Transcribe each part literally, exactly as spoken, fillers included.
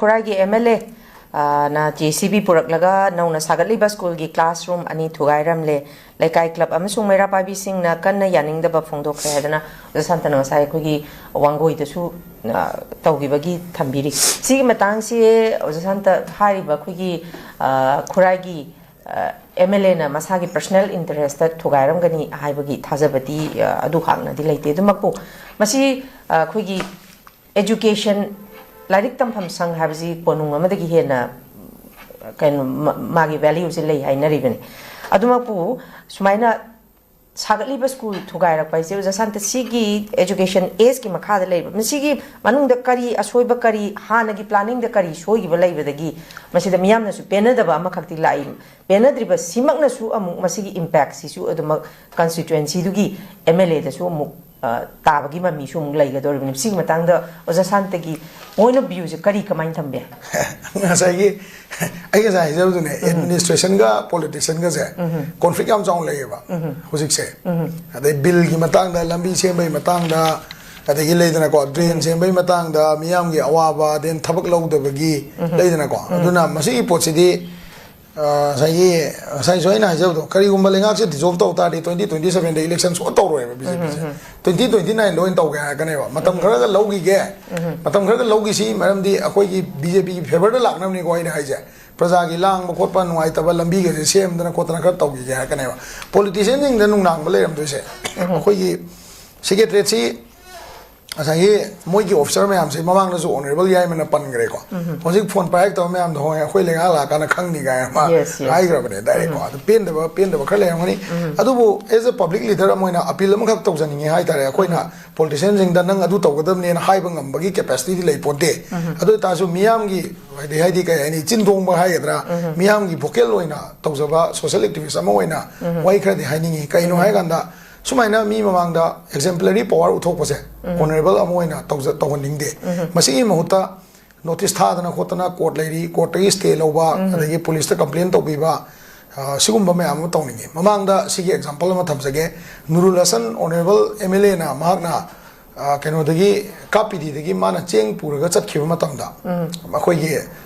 ꯈꯨꯔꯥꯏꯒꯤ M L A ꯅ J C B ꯄꯨꯔꯛꯂꯒ ꯅꯧꯅ ꯁꯥꯒꯠꯂꯤꯕ ꯁ꯭ꯀꯨꯜꯒꯤ ꯀ꯭ꯂꯥꯁꯔꯨꯝ ꯑꯅꯤ ꯊꯨꯒꯥꯏꯔꯝꯂꯦ꯫ ꯂꯩꯀꯥꯏ ꯀ꯭ꯂꯕ ꯑꯃꯁꯨꯡ ꯃꯩꯔꯥ ꯄꯥꯏꯕꯤꯁꯤꯡꯅ ꯀꯟꯅ ꯌꯥꯅꯤꯡꯗꯕ ꯐꯣꯡꯗꯣꯛꯈ꯭ꯔꯦ ꯍꯥꯏꯗꯅ ꯑꯣꯖꯥ ꯁꯥꯟꯇꯅ ꯉꯁꯥꯏ ꯑꯩꯈꯣꯏꯒꯤ ꯋꯥꯡꯒꯣꯏꯗꯁꯨ, ꯑ, ꯇꯧꯈꯤꯕꯒꯤ ꯊꯝꯕꯤꯔꯤ꯫ ꯁꯤꯒꯤ ꯃꯇꯥꯡꯁꯤ ꯑꯣꯖꯥ ꯁꯥꯟꯇ ꯍꯥꯏꯔꯤꯕ ꯑꯩꯈꯣꯏꯒꯤ, ꯑ, ꯈꯨꯔꯥꯏꯒꯤ, ꯑ, ꯑꯦꯝ ꯑꯦꯜ ꯑꯦꯅ ꯃꯁꯥꯒꯤ ꯄꯔꯁꯅꯦꯜ ꯏꯟꯇꯔꯦꯁꯇ ꯊꯨꯒꯥꯏꯔꯝꯒꯅꯤ ꯍꯥꯏꯕꯒꯤ ꯊꯥꯖꯕꯗꯤ, ꯑ, ꯑꯗꯨ ꯍꯥꯛꯅꯗꯤ ꯂꯩꯇꯦ꯫ ꯑꯗꯨꯃꯛꯄꯨ ꯃꯁꯤ, ꯑ, ꯑꯩꯈꯣꯏꯒꯤ education, ꯂꯥꯏꯔꯤꯛ ꯇꯝꯐꯝ ꯁꯪ ꯍꯥꯏꯕꯁꯤ ꯀꯣꯅꯨꯡ ꯑꯃꯗꯒꯤ ꯍꯦꯟꯅ, ꯀꯩꯅꯣ, ꯃ-, ꯃꯥꯒꯤ value ꯁꯦ ꯂꯩ ꯍꯥꯏꯅꯔꯤꯕꯅꯤ꯫ ꯑꯗꯨꯃꯛꯄꯨ ꯁꯨꯃꯥꯏꯅ ꯁꯥꯒꯠꯂꯤꯕ ꯁ꯭ꯀꯨꯜ ꯊꯨꯒꯥꯏꯔꯛꯄ ꯍꯥꯏꯁꯦ, ꯑꯣꯖꯥ ꯁꯥꯟꯇ, ꯁꯤꯒꯤ education age ꯀꯤ ꯃꯈꯥꯗ ꯂꯩꯕ, ꯃꯁꯤꯒꯤ ꯃꯅꯨꯡꯗ ꯀꯔꯤ ꯑꯁꯣꯏꯕ, ꯀꯔꯤ ꯍꯥꯟꯅꯒꯤ planning ꯗ ꯀꯔꯤ ꯁꯣꯏꯈꯤꯕ ꯂꯩꯕꯗꯒꯤ ꯃꯁꯤꯗ ꯃꯤꯌꯥꯝꯅꯁꯨ ꯄꯦꯟꯅꯗꯕ ꯑꯃꯈꯛꯇꯤ ꯂꯥꯛꯏ꯫ ꯄꯦꯟꯅꯗ꯭ꯔꯤꯕ ꯁꯤꯃꯛꯅꯁꯨ ꯑꯃꯨꯛ ꯃꯁꯤꯒꯤ impact ꯁꯤꯁꯨ ꯑꯗꯨꯃꯛ constituency ꯗꯨꯒꯤ ꯑꯦꯝ ꯑꯦꯜ ꯑꯦ ꯗꯁꯨ ꯑꯃꯨꯛ, ꯑ, ꯇꯥꯕꯒꯤ ꯃꯃꯤꯁꯨ ꯑꯃꯨꯛ ꯂꯩꯒꯗꯧꯔꯤꯕꯅꯤ꯫ ꯁꯤꯒꯤ ꯃꯇꯥꯡꯗ ꯑꯣꯖꯥ ꯁꯥꯟꯇꯒꯤ point of view ꯁꯦ ꯀꯔꯤ, ꯀꯃꯥꯏꯅ ꯊꯝꯕꯤ? ꯉꯁꯥꯏꯒꯤ ꯑꯩ ꯉꯁꯥꯏ ꯍꯥꯏꯖꯕꯗꯨꯅꯦ, administration ꯒ politician ꯒꯁꯦ conflict ꯌꯥꯝ ꯆꯥꯎꯅ ꯂꯩꯌꯦꯕ ꯍꯧꯖꯤꯛꯁꯦ꯫ ꯑꯗꯩ bill ꯒꯤ ꯃꯇꯥꯡꯗ, ꯂꯝꯕꯤ ꯁꯦꯝꯕꯒꯤ ꯃꯇꯥꯡꯗ, ꯑꯗꯒꯤ ꯂꯩꯗꯅꯀꯣ, drain ꯁꯦꯝꯕꯒꯤ ꯃꯇꯥꯡꯗ, ꯃꯤꯌꯥꯝꯒꯤ ꯑꯋꯥꯕ, then ꯊꯕꯛ ꯂꯧꯗꯕꯒꯤ, ꯂꯩꯗꯅꯀꯣ꯫ ꯑꯗꯨꯅ ꯃꯁꯤꯒꯤ ꯄꯣꯠꯁꯤꯗꯤ, ꯑ, ꯉꯁꯥꯏꯒꯤ, ꯉꯁꯥꯏꯁꯨ ꯑꯩꯅ ꯍꯥꯏꯖꯕꯗꯣ, ꯀꯔꯤꯒꯨꯝꯕ ꯂꯩꯉꯥꯛꯁꯦ dissolve ꯇꯧ ꯇꯥꯔꯗꯤ twenty twenty seven ꯗ election ꯁꯨꯡꯇꯧ ꯇꯧꯔꯣꯏꯕ ꯕꯤ ꯖꯦ ꯄꯤꯁꯦ꯫ Twenty twenty nine ꯗ ꯑꯣꯏꯅ ꯇꯧꯒꯦ ꯍꯥꯏꯔꯛꯀꯅꯦꯕ꯫ ꯃꯇꯝ ꯈꯔꯒ ꯂꯧꯈꯤꯒꯦ, ꯃꯇꯝ ꯈꯔꯒ ꯂꯧꯈꯤꯁꯤ, ꯃꯔꯝꯗꯤ ꯑꯩꯈꯣꯏꯒꯤ ꯕꯤ ꯖꯦ ꯄꯤꯒꯤ favour ꯗ ꯂꯥꯛꯅꯕꯅꯤꯀꯣ ꯑꯩꯅ ꯍꯥꯏꯁꯦ꯫ ꯄ꯭ꯔꯖꯥꯒꯤ ꯂꯥꯡꯕ ꯈꯣꯠꯄ ꯅꯨꯡꯉꯥꯏꯇꯕ ꯂꯝꯕꯤꯒꯁꯦ ꯁꯦꯝꯗꯅ ꯈꯣꯠꯇꯅ ꯈꯔ ꯇꯧꯈꯤꯒꯦ ꯍꯥꯏꯔꯛꯀꯅꯦꯕ꯫ Politician ꯁꯤꯡꯗ ꯅꯨꯡꯅꯥꯡꯕ ꯂꯩꯔꯝꯗꯣꯏꯁꯦ ꯑꯩꯈꯣꯏꯒꯤ secretariat ꯁꯤ ꯉꯁꯥꯏꯒꯤ ꯃꯣꯏꯒꯤ officer ꯃꯌꯥꯝꯁꯦ ꯃꯃꯥꯡꯗꯁꯨ honourable ꯌꯥꯏꯃꯅ ꯄꯟꯈ꯭ꯔꯦꯀꯣ꯫ ꯍꯧꯖꯤꯛ phone ꯄꯥꯏꯔꯛꯇꯕ ꯃꯌꯥꯝꯗꯣ, "ꯍꯣꯏ, ꯑꯩꯈꯣꯏ ꯂꯩꯉꯥꯛ ꯂꯥꯛꯑꯀꯥꯟꯗ ꯈꯪꯅꯤ" ꯀꯥꯏꯅ ꯃꯥ Yes, yes. ꯍꯥꯏꯈ꯭ꯔꯕꯅꯦ direct ꯀꯣ꯫ ꯑꯗꯨ ꯄꯦꯟꯗꯕ, ꯄꯦꯟꯗꯕ ꯈꯔ ꯂꯩꯔꯝꯒꯅꯤ꯫ ꯑꯗꯨꯕꯨ as a public leader ꯑꯃ ꯑꯣꯏꯅ appeal ꯑꯃꯈꯛ ꯇꯧꯖꯅꯤꯡꯉꯦ ꯍꯥꯏꯇꯥꯔꯦ꯫ ꯑꯩꯈꯣꯏꯅ politician ꯁꯤꯡꯗ "ꯅꯪ ꯑꯗꯨ ꯇꯧꯒꯗꯕꯅꯦꯅ" ꯍꯥꯏꯕ ꯉꯝꯕꯒꯤ capacity ꯗꯤ ꯂꯩ ꯄꯣꯟꯇꯦ꯫ ꯑꯗꯨ ꯑꯣꯏꯇꯥꯔꯁꯨ ꯃꯤꯌꯥꯝꯒꯤ, ꯍꯥꯏꯗꯤ, ꯍꯥꯏꯗꯤ ꯀꯩ ꯍꯥꯏꯅꯤ, ꯆꯤꯟ ꯊꯣꯡꯕ ꯍꯥꯏꯒꯗ꯭ꯔꯥ, ꯃꯤꯌꯥꯝꯒꯤ vocal ꯑꯣꯏꯅ ꯇꯧꯖꯕ social activist ꯑꯃ ꯑꯣꯏꯅ ꯋꯥꯍꯩ ꯈꯔꯗꯤ ꯍꯥꯏꯅꯤꯡꯉꯤ꯫ ꯀꯩꯅꯣ ꯍꯥꯏꯀꯥꯟꯗ, ꯁꯨꯃꯥꯏꯅ ꯃꯤ ꯃꯃꯥꯡꯗ exemplary power ꯎꯠꯊꯣꯛꯄꯁꯦ honourable ꯑꯃ ꯑꯣꯏꯅ ꯇꯧꯖ-, ꯇꯧꯍꯟꯅꯤꯡꯗꯦ꯫ ꯃꯁꯤꯒꯤ ꯃꯍꯨꯠꯇ notice ꯊꯥꯗꯅ ꯈꯣꯠꯇꯅ court ꯂꯩꯔꯤ, court ꯇꯒꯤ stay ꯂꯧꯕ, ꯑꯗꯒꯤ police ꯇ complain ꯇꯧꯕꯤꯕ, ꯑ, ꯁꯤꯒꯨꯝꯕ ꯃꯌꯥꯝ ꯑꯃ ꯇꯧꯅꯤꯡꯉꯤ꯫ ꯃꯃꯥꯡꯗ ꯁꯤꯒꯤ example ꯑꯃ ꯊꯝꯖꯒꯦ꯫ ꯅꯨꯔꯨꯜ Hasan, honourable M L A ꯅ, ꯃꯍꯥꯛꯅ ꯑ, ꯀꯩꯅꯣꯗꯒꯤ, ꯀꯥꯞꯄꯤꯗꯤꯗꯒꯤ ꯃꯥꯅ ꯆꯦꯡ ꯄꯨꯔꯒ ꯆꯠꯈꯤꯕ ꯃꯇꯝꯗ, ꯑꯩꯈꯣꯏꯒꯤ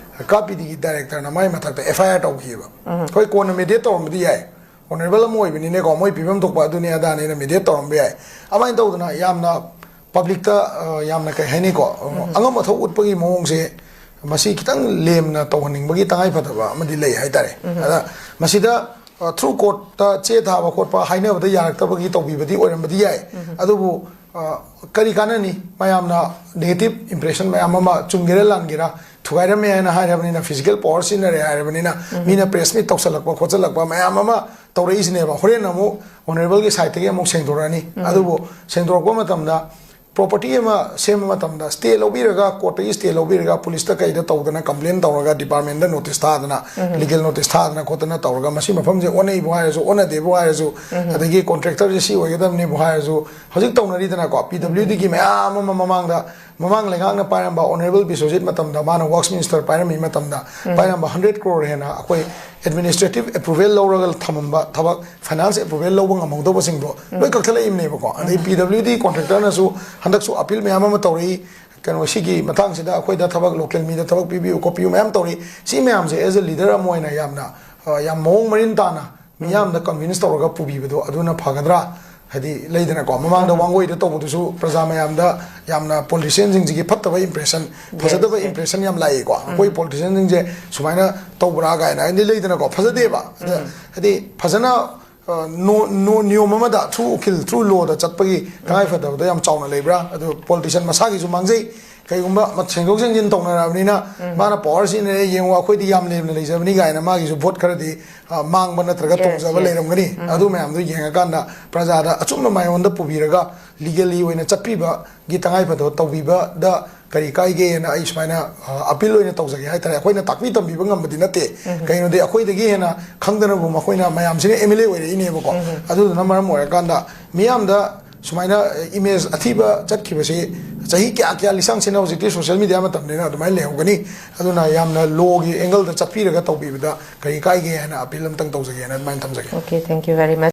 ꯀꯥꯞꯄꯤꯗꯤꯒꯤ ꯗꯥꯏꯔꯦꯛꯇꯔꯅ ꯃꯥꯏ ꯃꯊꯛꯇ ꯑꯦꯐ ꯑꯥꯏ ꯑꯥꯔ ꯇꯧꯈꯤꯕ꯫ ꯍꯣꯏ, ꯀꯣꯟꯅ ꯃꯦꯗꯤꯌꯦꯠ ꯇꯧꯔꯝꯕꯗꯤ ꯌꯥꯏ, ꯑꯣꯅꯔꯦꯕꯜ ꯑꯃ ꯑꯣꯏꯕꯅꯤꯅꯦꯀꯣ, ꯃꯣꯏ ꯄꯤꯐꯝ ꯊꯣꯛꯄ ꯑꯗꯨꯅꯤ ꯑꯗꯥꯅꯤꯅ ꯃꯦꯗꯤꯌꯦꯠ ꯇꯧꯔꯝꯕ ꯌꯥꯏ꯫ ꯑꯗꯨꯃꯥꯏꯅ ꯇꯧꯗꯅ ꯌꯥꯝꯅ ꯄꯕ꯭ꯂꯤꯛꯇ, ꯑ, ꯌꯥꯝꯅ, ꯀꯩ ꯍꯥꯏꯅꯤꯀꯣ, ꯑꯉꯝ ꯑꯊꯧ ꯎꯠꯄꯒꯤ ꯃꯑꯣꯡꯁꯦ, ꯃꯁꯤ ꯈꯤꯇꯪ ꯂꯦꯝꯅ ꯇꯧꯍꯟꯅꯤꯡꯕꯒꯤ ꯇꯉꯥꯏꯐꯗꯕ ꯑꯃꯗꯤ ꯂꯩ ꯍꯥꯏꯇꯥꯔꯦ꯫ ꯑꯗ ꯃꯁꯤꯗ, ꯑ, ꯊ꯭ꯔꯨ ꯀꯣꯔꯠꯇ ꯆꯦ ꯊꯥꯕ ꯈꯣꯠꯄ ꯍꯥꯏꯅꯕꯗ ꯌꯥꯔꯛꯇꯕꯒꯤ ꯇꯧꯕꯤꯕꯗꯤ ꯑꯣꯏꯔꯝꯕꯗꯤ ꯌꯥꯏ꯫ ꯑꯗꯨꯕꯨ, ꯑ, ꯀꯔꯤ ꯀꯥꯟꯅꯅꯤ? ꯃꯌꯥꯝꯅ ꯅꯦꯒꯦꯇꯤꯚ ꯏꯝꯄ꯭ꯔꯦꯁꯟ ꯃꯌꯥꯝ ꯑꯃ, ꯆꯨꯝꯒꯦꯔꯥ ꯂꯥꯟꯒꯦꯔꯥ, ꯊꯨꯒꯥꯏꯔꯝꯃꯦ ꯍꯥꯏꯅ ꯍꯥꯏꯔꯕꯅꯤꯅ, ꯐꯤꯖꯤꯀꯦꯜ ꯄꯋꯥꯔ ꯁꯤꯖꯤꯟꯅꯔꯦ ꯍꯥꯏꯔꯕꯅꯤꯅ, ꯃꯤꯅ ꯄ꯭ꯔꯦꯁ ꯃꯤꯠ ꯇꯧꯁꯜꯂꯛꯄ ꯈꯣꯠꯆꯜꯂꯛꯄ ꯃꯌꯥꯝ ꯑꯃ ꯇꯧꯔꯛꯏꯁꯤꯅꯦꯕ꯫ ꯍꯣꯔꯦꯟ ꯑꯃꯨꯛ ꯑꯣꯅꯔꯦꯕꯜꯒꯤ ꯁꯥꯏꯠꯇꯒꯤ ꯑꯃꯨꯛ ꯁꯦꯡꯗꯣꯔꯛꯑꯅꯤ꯫ ꯑꯗꯨꯕꯨ ꯁꯦꯡꯗꯣꯔꯛꯄ ꯃꯇꯝꯗ, ꯄ꯭ꯔꯣꯄꯔꯇꯤ ꯑꯃ ꯁꯦꯝꯕ ꯃꯇꯝꯗ, ꯁ꯭ꯇꯦ ꯂꯧꯕꯤꯔꯒ, ꯀꯣꯔꯠꯇꯒꯤ ꯁ꯭ꯇꯦ ꯂꯧꯕꯤꯔꯒ, ꯄꯨꯂꯤꯁꯇ ꯀꯩꯗ ꯇꯧꯗꯅ, ꯀꯝꯄ꯭ꯂꯦꯟ ꯇꯧꯔꯒ, ꯗꯤꯄꯥꯔꯠꯃꯦꯟꯗ ꯅꯣꯇꯤꯁ ꯊꯥꯗꯅ, ꯂꯤꯒꯦꯜ ꯅꯣꯇꯤꯁ ꯊꯥꯗꯅ ꯈꯣꯠꯇꯅ ꯇꯧꯔꯒ, ꯃꯁꯤ ꯃꯐꯝꯁꯦ ꯑꯣꯟꯅꯩꯕꯨ ꯍꯥꯏꯔꯁꯨ, ꯑꯣꯟꯅꯗꯦꯕꯨ ꯍꯥꯏꯔꯁꯨ, ꯑꯗꯒꯤ ꯀꯣꯟꯇ꯭ꯔꯦꯛꯇꯔꯁꯦ ꯁꯤ ꯑꯣꯏꯒꯗꯕꯅꯤꯕꯨ ꯍꯥꯏꯔꯁꯨ, ꯍꯧꯖꯤꯛ ꯇꯧꯅꯔꯤꯗꯅꯀꯣ, ꯄꯤ ꯗꯕ꯭ꯂꯤꯎ ꯗꯤꯒꯤ ꯃꯌꯥꯝ ꯑꯃ ꯃꯃꯥꯡꯗ, ꯃꯃꯥꯡ ꯂꯩꯉꯥꯛꯅ ꯄꯥꯏꯔꯝꯕ, ꯑꯣꯅꯔꯦꯕꯜ ꯕꯤꯁ꯭ꯋꯖꯤꯠ ꯃꯇꯝꯗ, ꯃꯥꯅ ꯋꯥꯔꯛꯁ ꯃꯤꯅꯤꯁꯇꯔ ꯄꯥꯏꯔꯝꯃꯤ ꯃꯇꯝꯗ, ꯄꯥꯏꯔꯝꯕ ꯍꯟꯗ꯭ꯔꯦꯠ ꯀ꯭ꯔꯣꯔ ꯍꯦꯟꯅ ꯑꯩꯈꯣꯏ ꯑꯦꯗꯃꯤꯅꯤꯁꯇ꯭ꯔꯦꯇꯤꯚ ꯑꯦꯄ꯭ꯔꯨꯚꯦꯜ ꯂꯧꯔꯒ ꯊꯝꯃꯝꯕ, ꯊꯕꯛ ꯐꯥꯏꯅꯥꯟꯁ ꯑꯦꯄ꯭ꯔꯨꯚꯦꯜ ꯂꯧꯕ ꯉꯝꯍꯧꯗꯕꯁꯤꯡꯗꯣ ꯂꯣꯏ ꯀꯛꯊꯠꯂꯛꯏꯕꯅꯦꯕꯀꯣ꯫ ꯑꯗꯩ ꯄꯤ ꯗꯕ꯭ꯂꯤꯎ ꯗꯤ ꯀꯣꯟꯇ꯭ꯔꯦꯛꯇꯔꯅꯁꯨ ꯍꯟꯗꯛꯁꯨ ꯑꯄꯤꯜ ꯃꯌꯥꯝ ꯑꯃ ꯇꯧꯔꯛꯏ, ꯀꯩꯅꯣ, ꯁꯤꯒꯤ ꯃꯇꯥꯡꯁꯤꯗ ꯑꯩꯈꯣꯏꯗ ꯊꯕꯛ ꯂꯣꯀꯦꯜ ꯃꯤꯗ ꯊꯕꯛ ꯄꯤꯕꯤꯌꯨ ꯈꯣꯠꯄꯤꯌꯨ ꯃꯌꯥꯝ ꯇꯧꯔꯛꯏ꯫ ꯁꯤ ꯃꯌꯥꯝꯁꯦ, ꯑꯦꯖ ꯑꯦ ꯂꯤꯗꯔ ꯑꯃ ꯑꯣꯏꯅ, ꯌꯥꯝꯅ, ꯑ, ꯌꯥꯝ ꯃꯑꯣꯡ ꯃꯔꯤꯟ ꯇꯥꯅ ꯃꯤꯌꯥꯝꯗ ꯀꯟꯚꯤꯟꯁ ꯇꯧꯔꯒ ꯄꯨꯕꯤꯕꯗꯣ ꯑꯗꯨꯅ ꯐꯒꯗ꯭ꯔꯥ? ꯍꯥꯏꯗꯤ, ꯂꯩꯗꯅꯀꯣ, ꯃꯃꯥꯡꯗ ꯋꯥꯡꯒꯣꯏꯗ ꯇꯧꯕꯗꯨꯁꯨ ꯄ꯭ꯔꯖꯥ ꯃꯌꯥꯝꯗ ꯌꯥꯝꯅ ꯄꯣꯂꯤꯇꯤꯁꯤꯌꯥꯟꯁꯤꯡꯁꯤꯒꯤ ꯐꯠꯇꯕ ꯏꯝꯄ꯭ꯔꯦꯁꯟ, ꯐꯖꯗꯕ ꯏꯝꯄ꯭ꯔꯦꯁꯟ ꯌꯥꯝ ꯂꯥꯛꯏꯀꯣ꯫ ꯑꯩꯈꯣꯏ ꯄꯣꯂꯤꯇꯤꯁꯤꯌꯥꯟꯁꯤꯡꯁꯦ ꯁꯨꯃꯥꯏꯅ ꯇꯧꯕ꯭ꯔꯥ ꯀꯥꯏꯅ ꯍꯥꯏꯗꯤ, ꯂꯩꯗꯅꯀꯣ, ꯐꯖꯗꯦꯕ꯫ ꯑꯗ ꯍꯥꯏꯗꯤ, ꯐꯖꯅ, ꯑ, ꯅꯣ-, ꯅꯣ-, ꯅꯤꯌꯣꯝ ꯑꯃꯗ, ꯊ꯭ꯔꯨ ꯎꯀꯤꯜ, ꯊ꯭ꯔꯨ ꯂꯣꯗ ꯆꯠꯄꯒꯤ ꯇꯉꯥꯏꯐꯗꯕꯗꯣ ꯌꯥꯝ ꯆꯥꯎꯅ ꯂꯩꯕ꯭ꯔꯥ? ꯑꯗꯨ ꯄꯣꯂꯤꯇꯤꯁꯤꯌꯥꯟ ꯃꯁꯥꯒꯤꯁꯨ ꯃꯥꯡꯖꯩ꯫ ꯀꯩꯒꯨꯝꯕ ꯃ-, ꯁꯦꯡꯗꯣꯛ ꯁꯦꯡꯖꯤꯟ ꯇꯧꯅꯔꯕꯅꯤꯅ, ꯃꯥꯅ ꯄꯋꯥꯔ ꯁꯤꯖꯤꯟꯅꯔꯦ, ꯌꯦꯡꯉꯣ, ꯑꯩꯈꯣꯏꯗꯤ ꯌꯥꯝ ꯂꯦꯝꯅ ꯂꯩꯖꯕꯅꯤ ꯀꯥꯏꯅ ꯃꯥꯒꯤꯁꯨ ꯚꯣꯠ ꯈꯔꯗꯤ, ꯑ, ꯃꯥꯡꯕ ꯅꯠꯇ꯭ꯔꯒ ꯇꯣꯡꯖꯕ ꯂꯩꯔꯝꯒꯅꯤ꯫ ꯑꯗꯨ ꯃꯌꯥꯝꯗꯨ ꯌꯦꯡꯉꯀꯥꯟꯗ ꯄ꯭ꯔꯖꯥꯗ ꯑꯆꯨꯝꯕ ꯃꯥꯏꯑꯣꯟꯗ ꯄꯨꯕꯤꯔꯒ, ꯂꯤꯒꯦꯜꯂꯤ ꯑꯣꯏꯅ ꯆꯠꯄꯤꯕꯒꯤ ꯇꯉꯥꯏꯐꯗꯕ ꯇꯧꯕꯤꯕꯗ ꯀꯔꯤ ꯀꯥꯏꯒꯦꯅ ꯑꯩ ꯁꯨꯃꯥꯏꯅ, ꯑ, ꯑꯄꯤꯜ ꯑꯣꯏꯅ ꯇꯧꯖꯒꯦ ꯍꯥꯏꯇꯥꯔꯦ꯫ ꯑꯩꯈꯣꯏꯅ ꯇꯥꯛꯄꯤ ꯇꯝꯕꯤꯕ ꯉꯝꯕꯗꯤ ꯅꯠꯇꯦ꯫ ꯀꯩꯅꯣꯗꯤ, ꯑꯩꯈꯣꯏꯗꯒꯤ ꯍꯦꯟꯅ ꯈꯪꯗꯅꯕꯨ ꯃꯈꯣꯏꯅ, ꯃꯌꯥꯝꯁꯤꯅ ꯑꯦꯝ ꯑꯦꯜ ꯑꯦ ꯑꯣꯏꯔꯛꯏꯅꯦꯕꯀꯣ꯫ ꯑꯗꯨꯗꯨꯅ ꯃꯔꯝ ꯑꯣꯏꯔꯀꯥꯟꯗ ꯃꯤꯌꯥꯝꯗ ꯁꯨꯃꯥꯏꯅ ꯏꯃꯦꯖ ꯑꯊꯤꯕ ꯆꯠꯈꯤꯕꯁꯤ ꯆꯍꯤ ꯀꯌꯥ ꯀꯌꯥ ꯂꯤꯁꯥꯡꯁꯤꯟꯅ ꯍꯧꯖꯤꯛꯇꯤ ꯁꯣꯁꯤꯌꯦꯜ ꯃꯤꯗꯤꯌꯥ ꯃꯇꯝꯅꯤꯅ ꯑꯗꯨꯃꯥꯏꯅ ꯂꯩꯍꯧꯒꯅꯤ꯫ ꯑꯗꯨꯅ ꯌꯥꯝꯅ ꯂꯣꯒꯤ ꯑꯦꯡꯒꯜꯗ ꯆꯠꯄꯤꯔꯒ ꯇꯧꯕꯤꯕꯗ ꯀꯔꯤ ꯀꯥꯏꯒꯦ ꯍꯥꯏꯅ ꯑꯄꯤꯜ ꯑꯝꯇꯪ ꯇꯧꯖꯒꯦꯅ ꯑꯗꯨꯃꯥꯏꯅ ꯊꯝꯖꯒꯦ꯫ Okay, thank you very much.